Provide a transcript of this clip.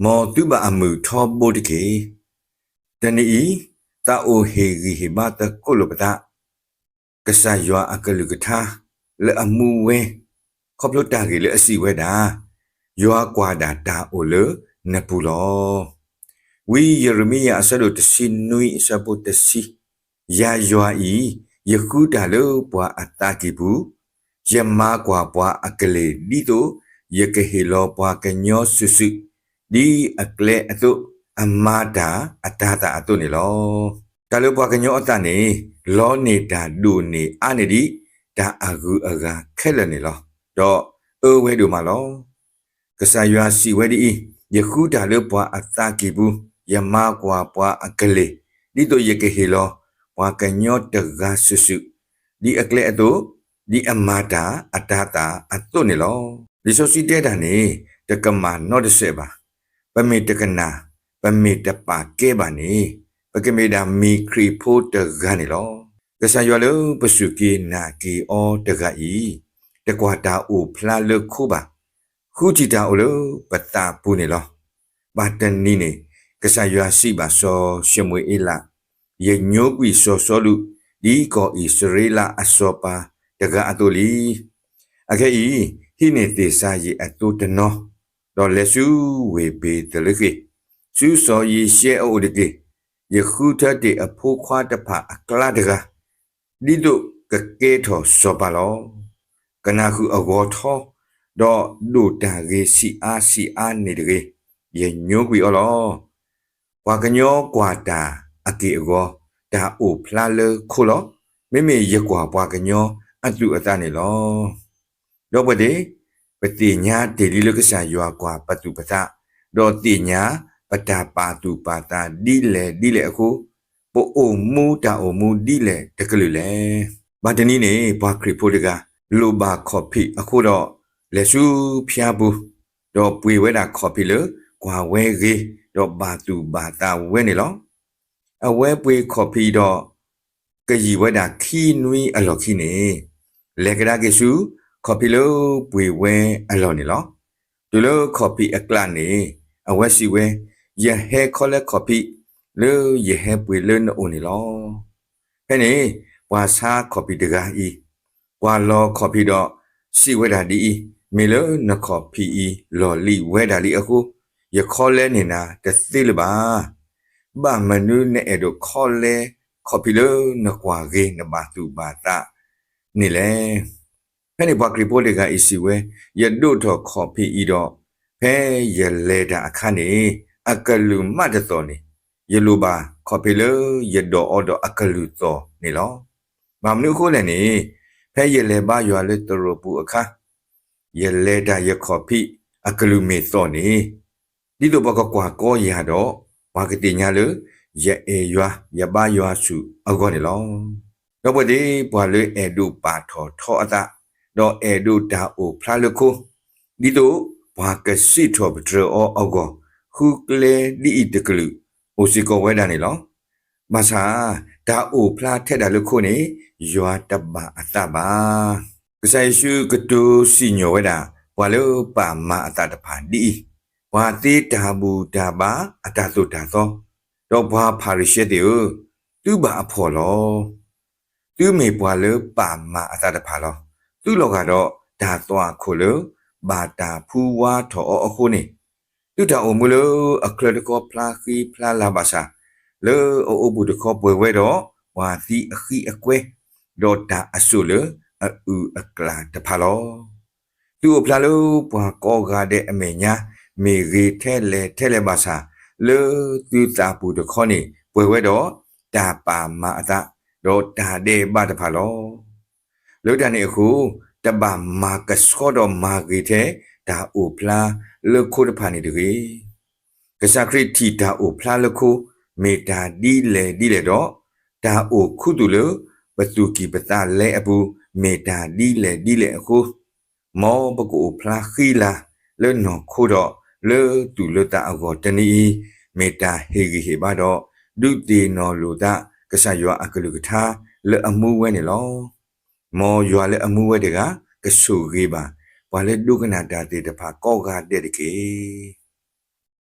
မ်သုဘၣ်အမုာ်ထီဘိတက့ၢ်. တနံၤအံၤ သးအိၣ်ဟ့ၣ်ဂံၢ်ဟ့ၣ်ဘါသကိးလိာ်ပသး ကစၢ်ယွၤအကလုၢ်ကထါ လၢအမူဝဲ ခီဖျိတၢ်ဂ့ၢ်လၢအစံးဝဲဒၣ်, ယွၤကွၢ်ဒၣ်တၢ်အိၣ်လၢနပူၤလီၤ. ဝံယံးရမံယၤအဆၢဒိၣ်တဆံနွံအဆၢဖိတဆံ, ယၤယွၤအံၤ, ယဃုတၢ်လၢပှၤအသးကံၢ်ပူၤ, ယမၤကွၢ်ပှၤအကလ့ၢ် ဒ်သိးယကဟ့ၣ်လီၤပှၤကညီစုာ်စုာ်, ဒ်အကျဲအသိး, အမၤတၢ်အတၤသၣ်အသိးန့ၣ်လီၤ. တၢ်လၢပှၤကညီအသးန့ၣ် လီန့ၢ်တၢ်ဒိၣ်န့ၢ်အါန့ၢ်ဒံး တၢ်အဂုၤအဂၤခဲလၢာ်န့ၣ်လီၤ. ဒီးအၢဝဲဒိၣ်မးလီၤ. ကစၢ်ယွၤစံးဝဲဒ်အံၤ, ယဃုတၢ်လၢပှၤအသးကံၢ်ပူၤ, ယမၤကွၢ်ပှၤအကလ့ၢ်, ဒ်သိးယကဟ့ၣ်လီၤပှၤကညီတဂၤစုာ်စုာ်, ဒ်အကျဲအသိး, ဒ်အမၤတၢ်အတၤသၣ်အသိးန့ၣ်လီၤ. လံာ်စီဆှံတဲတၢ်န့ၣ် တကမၣ်နီတစဲးဘၣ်. ပမ့ၢ်တကနၣ်, ပမ့ၢ်တပာ်ကဲဘၣ်န့ၣ်, ပကမ့ၢ်ဒၣ်မ့ၢ်ခရံာ်ဖိတဂၤန့ၣ်လီၤ. ကစၢ်ယွၤလၢပစူၢ်က့ၤနာ်က့ၤအီၤတဂၤအံၤ, တကွၢ်တၢ်အိၣ်ဖျါလၢခိဘၣ်. ဃုထံၣ်တၢ်အိၣ်လၢပသးပူၤန့ၣ်လီၤ. ဘၣ်တနံၤန့ၣ် ကစၢ်ယွၤစံးဘၣ်စီၤၡမူၤအ့လး, ယညိကွံာ်စီၤစီလူး ဒ်ကီၢ်အံၣ်စရ့လးအစီၤပၤတဂၤအသိးလံ. အခဲအံၤ ဟံးန့ၢ်သ့ၣ်စၤယံးအသိတနီၤ, ဒီးလဲၤဆူဝ့ၢ်ဘ့ၤသလ့ဃ့ၣ်, ဆူစီၤယံၤၡဲအအိၣ်တက့ၢ်. ယဃုထၢတ့ၢ်အဖိခွါတဖၣ်အကျါတဂၤ, ဒ်သိးကကဲထီၣ်စီၤပၤလီၤ. ကနၢ်ဃုာ်အဂီၤထီ, ဒီးဒိၣ်တၢ်ဂ့ၤဆံးအါဆံးအါန့ၣ်တဂ့ၤ, ယညိကွံာ်အီၤလီၤ. ပှၤကညီကွၢ်တၢ်အက့ၢ်အဂီၤ, တၢ်အိၣ်ဖျါလၢခိလီၤ. မ့မ့ၢ်ယကွၢ်ပှၤကညီအသူၣ်အသးန့ၣ်လီၤ. ဒီပုၢ်ဝဲၢ်သ့ၣ်, ပသ့ၣ်ညါတ့ၢ်လံလၢကစၢ်ယွၤကွၢ်ပသူၣ်ပသး, ဒီးသ့ၣ်ညါပတၢ်ပာ်သူၣ်ပာ်သးဒ်လဲၣ်ဒ်လဲၣ်အဃိ, ပအိၣ်မူတၢ်အိၣ်မူဒ်လဲၣ်တကလုာ်လဲၣ်. ဘၣ်တနံၤန့ၣ် ပှၤခရံာ်ဖိတဂၤ လိၣ်ဘၣ်ခီၣ်ဖံးအဃိဒီး လဲၤဆူဖၠါပူၤ, ဒီးပှ့ၤဝဲဒၣ်ခီၣ်ဖံးလၢကွၢ်ဝဲဂ့ၤ, ဒီးဘၣ်သူၣ်ဘၣ်သးဝဲန့ၣ်လီၤ. အဝဲပှ့ၤခီၣ်ဖံးဒီး ကယံာ်ဝဲဒၣ်ခံနွံအလီၢ်ခံန့ၣ်, လဲၤကဒါက့ၤဆူ ခီၣ်ဖံးလၢပှ့ၤဝဲအလီၢ်န့ၣ်လီၤ. တုၤလၢခီၣ်ဖံးအကျးန့ၣ်, အဝဲစံးဝဲ, ယဟဲခီလၢခီၣ်ဖံး လၢယဟဲပှ့ၤလၢနအိၣ်န့ၣ်လီၤ. ဖဲန့ၣ် ပှၤဆါခီၣ်ဖံးတဂၤအံၤ, ပှၤလီၤခီၣ်ဖံးဒီးစံးဝဲဒၣ်ဒ်အံၤ, မ့ၢ်လၢနခီၣ်ဖံးအံၤလီၢ်လံၤဝဲဒၣ်လံအဃိ, ယခီလဲန့ၢ်နၤတသ့လၢၤဘၣ်. ဘၣ်မနုၤနအဲၣ်ဒိးခီလဲခီၣ်ဖံးလၢနကွၢ်ဂ့ၤနဘၣ်သူၣ်ဘၣ်သးန့ၣ်လဲၣ်. ဖဲန့ၣ်ပှၤခရံာ်ဖိတဂၤအံၤစံးဝဲ, ယဒိးထီၣ်ခီၣ်ဖံးအံၤဒီး, ဖဲယလဲၤတၢ်အခါန့ၣ်, အကလုၢ်မးတသီၣ်န့ၣ်, ယလိၣ်ဘၣ်ခီၣ်ဖံးလၢယဒိးအီၤဒီးအကလုၢ်သီၣ်န့ၣ်လီၤ. ဘၣ်မနုၤအဃိလဲၣ်န့ၣ်, ဖဲယလဲၤဘါယွၤလၢသရိာ်ပူၤအခါ, ယလဲၤတၢ်ယခီၣ်ဖံးအကလုၢ်မ့ၢ်သီၣ်န့ၣ်, ဒ်သိးပှၤကကွၢ်ကီယၤဒီး, ပှၤကသ့ၣ်ညါလၢ ယအဲၣ်ယွၤ ယဘါယွၤဆူၣ်အဂီၢ်န့ၣ်လီၤ. ဒီပုၢ်ဝဲၢ်သ့ၣ်, ပှၤလၢအဲၣ်ဒိးပာ်ထီၣ်ထီအသး, ဒီးအဲၣ်ဒိးတၢ်အိၣ်ဖျါလၢခိ, ဒ်သိးပှၤကစံးထီၣ်ပတြၢၤအီၤအဂီၢ်, ဃုကျဲဒ်အံၤတကလုာ်, အိၣ်စ့ၢ်ကီးဝဲဒၣ်န့ၣ်လီၤ. ဘၣ်ဆၣ်, တၢ်အိၣ်ဖျါထဲဒၣ်လၢခိန့ၣ်, ယွၤတဘၣ်အသးဘၣ်. ကစၢ်ယ့ၣ်ၡူးကတိၤစံၣ်ညီၣ်ဝဲဒၣ်, ပှၤလၢပာ်မၤအသးတဖၣ်ဒ်အံၤ, ပှၤသ့တၢ်ဘူၣ်တၢ်ဘါအတၢ်သိၣ်တၢ်သီ, ဒီးပှၤဖၤရံၤၡဲသ့ၣ်ဧၢ, သုဘၣ်အဖှီၣ်လီၤ. သုမ့ၢ်ပှၤလၢပာ်မၤအသးတဖၣ်လီၤ. သုလီၤဂာ်ဒီးတၢ်သွၣ်ခိၣ်လၢ ဘၣ်တၢ်ဖူဝါထီၣ်အီၤအဃိန့ၣ်, သုတၢ်အိၣ်မူလၢအချၢတခီဖျါဃံဖျါလၤဘၣ်ဆၣ်, လၢအအိပူၤတခီပှဲၤဝဲဒီးပှၤသံအဃံအကွဲ, ဒီးတၢ်အစိၣ်လၢအအုၣ်အကျၢ်တဖၣ်လီၤ. သုအိၣ်ဖျါလၢပှၤကိးဂၤဒဲးအမဲာ်ညါ, မ့ၢ်ဂ့ၤထဲလဲၣ်ထဲလဲၣ်ဘၣ်ဆၣ်, လၢသုသးပူၤတခီန့ၣ် ပှဲၤဝဲဒီးတၢ်ပာ်မၤအသး, ဒီးတၢ်ဒဲးဘးတဖၣ်လီၤ. လၢတၢ်န့ၣ်အဃိ, တဘၣ်မၤကဆှီဒီးမၤဂ့ၤထဲတၢ်အိၣ်ဖျါလၢခိတဖၣ်န့ၣ်တဂ့ၤ. ကစၢ်ခရံာ်ထံၣ်တၢ်အိၣ်ဖျါလၢခိ မ့ၢ်တၢ်ဒ်လဲၣ်ဒ်လဲၣ်ဒီး, တၢ်အိၣ်ခူသူၣ်လၢပသူၣ်ကံၢ်ပသးလဲအပူၤ မ့ၢ်တၢ်ဒ်လဲၣ်ဒ်လဲၣ်အဃိ, မ်ပကအိၣ်ဖျါဃံလၤလၢနီၢ်ခိဒီးလၢသူၣ်လၢသးအဂီၢ်တနံၤအံၤ, မ့ၢ်တၢ်ဟ့ၣ်ဂံၢ်ဟ့ၣ်ဘါဒီး ဒုးသ့ၣ်နီၣ်လိာ်သးကစၢ်ယွၤအကလုၢ်ကထါလၢအမူဝဲန့ၣ်လီၤ. မ်ယွၤလၢအမူဝဲတဂၤ ကဆိၣ်ဂ့ၤဘၣ် ပှၤလၢဒိကနၣ်တၢ်သ့ၣ်တဖၣ်ကိးဂၤဒဲးတက့ၢ်.